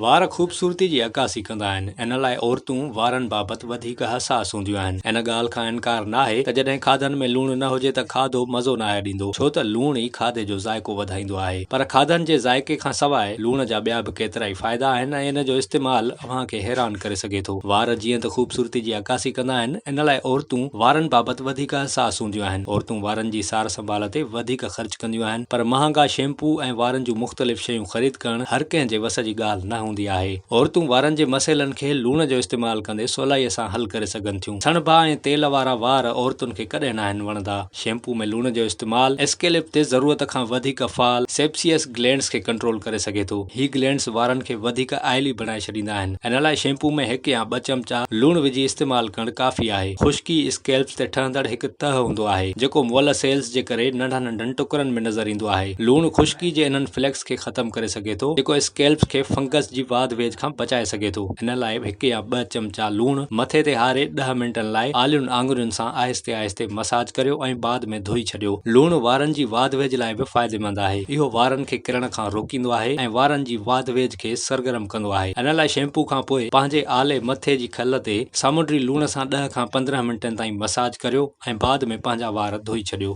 وار خوبصورتي جي عڪاسي ڪندا آهن، ان لاء عورتون وارن بابت وڌيڪ حساس هونديون آهن. ان ڳالهه کان انڪار ناهي ته جڏهن کاڌن ۾ لوڻ نه هجي ته کاڌو مزو ناهي ڏيندو، ڇو ته لوڻ ئي کاڌي جو ذائقو وڌائيندو آهي. پر کاڌن جي ذائقي کان سواء لوڻ جا ٻيا به ڪيترائي فائدا آهن ۽ ان جو استعمال اوهان کي حيران ڪري سگهي ٿو. وار جيئن ته خوبصورتي جي عڪاسي ڪندا آهن، ان لاء عورتون وارن بابت وڌيڪ حساس هونديون آهن. عورتون وارن جي سار سنڀال تي وڌيڪ خرچ ڪنديون آهن، پر مهانگا شيمپو ۽ وارن جون مختلف شيون خريد ڪرڻ هر ڪنهن جي وس جي ڳالهه نه هوندي آهي. عورتون وارن جي مسئلن کي لوڻ جو استعمال ڪندي سولائيء سان حل ڪري سگهن ٿيون. سڻڀا ۽ تيل وارا وار عورتن کي ڪڏهن ناهن وڻندا. شيمپو ۾ لوڻ جو استعمال اسڪيلپ تي ضرورت کان وڌيڪ فعال سيبسيئس گلينڊز کي ڪنٽرول ڪري سگهي ٿو. هي گلينڊز وارن کي وڌيڪ آئلي بڻائي ڇڏيندا آهن. ان لاء شيمپو ۾ هڪ يا ٻه چمچا لوڻ وجهي استعمال ڪرڻ ڪافي آهي. خشڪي اسڪيلپس تي ٺهندڙ هڪ تهه هوندو آهي، جيڪو مئل سيلز جي ڪري ننڍن ننڍن ٽڪرن ۾ نظر ايندو آهي. لوڻ خشڪي جي انهن فليڪس کي ختم ڪري سگهي ٿو، جيڪو اسڪيلپس کي فنگس جي واڌ ويجهه کان بچائي سگهي ٿو. ان لاء هڪ يا ٻه چمچا لوڻ مٿي تي هاري ڏهه منٽن لاء آلين آڱرين سان آهستي آهستي مساج ڪريو ۽ بعد ۾ ڌوئي ڇڏيو. لوڻ وارن جي واڌ ويجهه لاء به فائديمند آهي. اهو وارن کي ڪرڻ کان روڪيندو آهي ۽ وارن جي واڌ ويجهه کي سرگرم ڪندو آهي. ان لاء شيمپو کان پوء پنهنجي آلي مٿي جي کل تي سامونڊي لوڻ سان ڏهه کان 15 منٽن تائين مساج ڪريو ۽ بعد ۾ پنهنجا وار ڌوئي ڇڏيو.